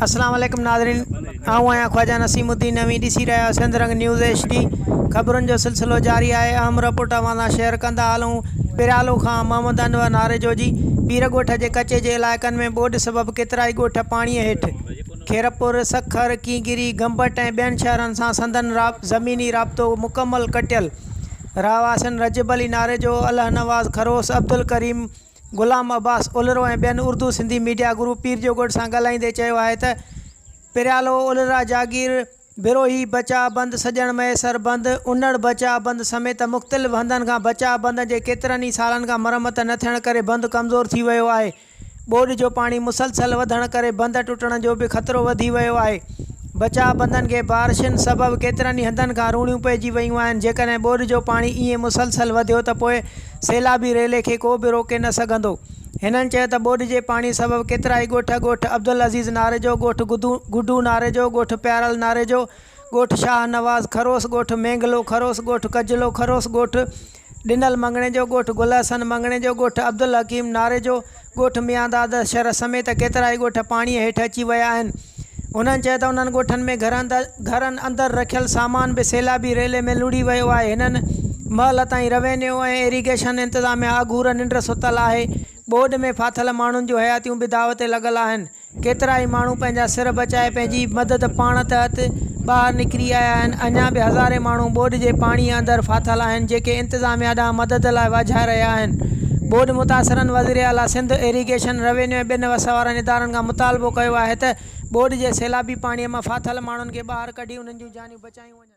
السلام عليڪم ناظرين آئون آهيان خواجه نسيم الدين اوهين ڏسي رهيا آهيو سنڌ رنگ نيوز ايڇ ڊي خبرن جو سلسلو جاري آهي اهم رپورٽ اوهان سان شيئر ڪندا هلون پريالو کان محمد انور ناريجو جي پير ڳوٺ جي ڪچي جي علائقن ۾ ٻوڏ سبب ڪيترائي ڳوٺ پاڻي هيٺ خيرپور سکر ڪينگري گمبٽ ۽ ٻين شهرن سان سندن زميني رابطو مڪمل ڪٽيل رهواسين رجب علي ناريجو الهنواز خروس عبدالڪريم غلام عباس الرو ۽ ٻين اردو سنڌي ميڊيا گروپ پيرجوڳوٺ سان ڳالهائيندي چيو آهي ته پريالو، الرا جاگير، بروهي بچاء بند، سڄڻ مهيسر بند، انڙ بچاء بند سميت مختلف هنڌن کان بچاء بند جي ڪيترن ئي سالن کان مرمت نه ٿيڻ ڪري بند ڪمزور ٿي ويو آهي. ٻوڏ جو پاڻي مسلسل وڌڻ ڪري بند ٽٽڻ جو به خطرو وڌي ويو آهي. بچاء بندن کي بارشن سبب ڪيترن ئي هنڌن کان روڻيون پئجي ويون آهن، جيڪڏهن ٻوڏ جو پاڻي ائين مسلسل وڌيو ته پوء سيلابي ريلي کي ڪو به روڪي نه سگهندو. هنن چيو ته ٻوڏ جي پاڻي سبب ڪيترائي ڳوٺ، ڳوٺ عبدالعزيز ناريجو، ڳوٺ گڊو ناريجو، ڳوٺ پيارل ناريجو، ڳوٺ شاهه نواز خروس، ڳوٺ مينگهلو خروس، ڳوٺ ڪجلو خروس، ڳوٺ ڏنل مڱڻيجو، ڳوٺ گل حسن مڱڻيجو، ڳوٺ عبدالحڪيم ناريجو، ڳوٺ ميانداد شھر سميت ڪيترائي ڳوٺ پاڻيء هيٺ اچي ويا آهن. هنن چيو ته انهن ڳوٺن ۾ گهرن اندر رکيل سامان به سيلابي ريلي ۾ لڙهي ويو آهي. هنن مهل تائين روينيو ۽ ايريگيشن انتظاميا اگهور ننڊ ستل آهي. ٻوڏ ۾ ڦاٿل ماڻهن جون حياتيون به داء تي لڳل آهن. ڪيترائي ماڻهو پنهنجا سر بچائي پنهنجي مدد پاڻ تحت ٻاهر نڪري آيا آهن، اڃا به هزارين ماڻهو ٻوڏ جي پاڻيء اندر ڦاٿل آهن، جيڪي انتظاميا ڏانهن مدد لاء واجهائي رهيا آهن. ٻوڏ متاثرن وزيراعليٰ سنڌ، ايريگيشن، روينيو ۽ ٻين وس وارن ادارن کان مطالبو ڪيو آهي ته ٻوڏ جي سيلابي پاڻيء مان ڦاٿل ماڻهن کي ٻاهر ڪڍي انهن جون جانيون بچايون وڃن.